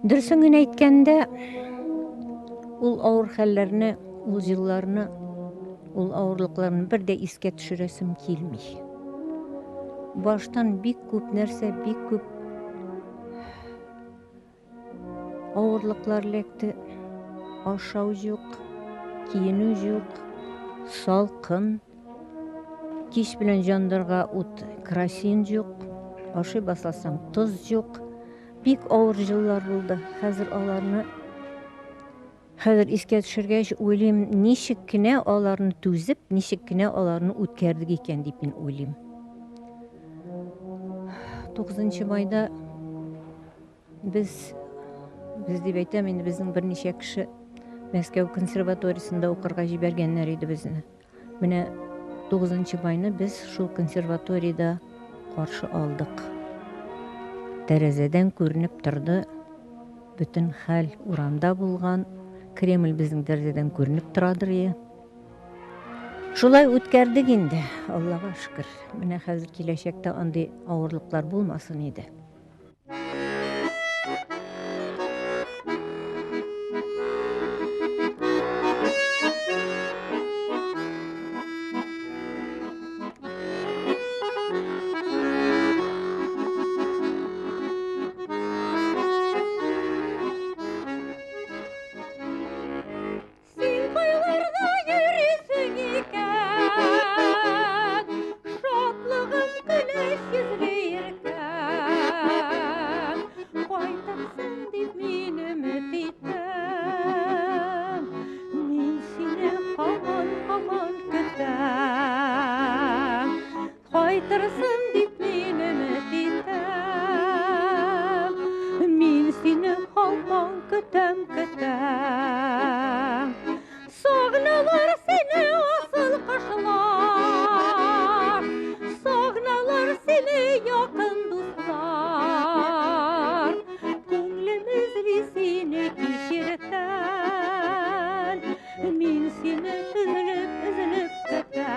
Дөресен генә әйткәндә, ул авыр хәлләрне, ул җылларны, ул авырлыкларны бер дә искә төшерәсем килми. Баштан бик күп нәрсә, бик күп авырлыклар эләкте. Ашау юк, киенү юк, салкын. Кич белән җандарга ут, красин юк, ашый башласаң тоз юк. Бик авыр еллар булды. Хәзер аларны хәзер искә төшергәч уйлыйм, ничек кенә аларны түзеп, ничек кенә аларны үткәрдек икән дип мин уйлыйм. 9 майда без без дип әйтәм инде безнең берничә кеше Мәскәү консерваториясендә укырга җибәргәннәр иде безне. Менә 9 майны без шул консерваториядә каршы алдык. Тәрәзәдән күренеп торды бөтен хәл урамда булган. Кремль безнең тәрәзәдән күренеп торадыр ие. Шулай үткәрдек инде, Аллага шөкер. Менә хәзер киләчәктә андый авырлыклар булмасын иде. Син кайларда йөрисең икән, Шатлыгым көләч йөзле иркәм. Кайтырсың дип мин өмет иттем, Мин сине һаман-һаман көтәм. Кайтырсың дип мин өмет итәм. Мин сине һаман көтәм, көтәм. Сагыналар сине асыл кошлар, Сагыналар сине якын дуслар. Күңлем эзли сине кичертән, Мин сине өзелеп, өзелеп көтәм.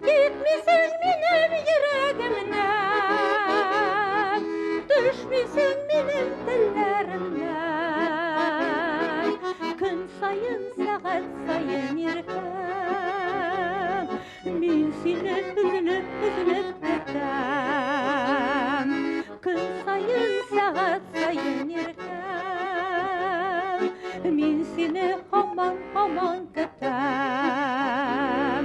Китмисең минем йөрәгемнән, Төшмисең минем телләремнән. Көн саен, сәгать саен иркәм, Мин сине өзелеп, өзелеп көтәм. Көн саен, сәгать саен иркәм, Мин сине һаман, һаман көтәм.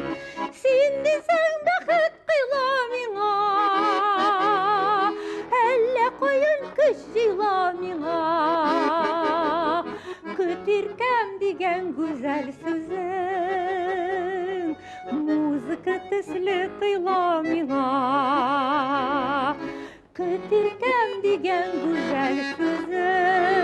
Син дисәң бәхет кыйла миңа, Әллә каян көч җыйла миңа. Көт иркәм дигән гүзәл сүзең, Музыка төсле тоела миңа. Көт иркәм дигән гүзәл сүзең,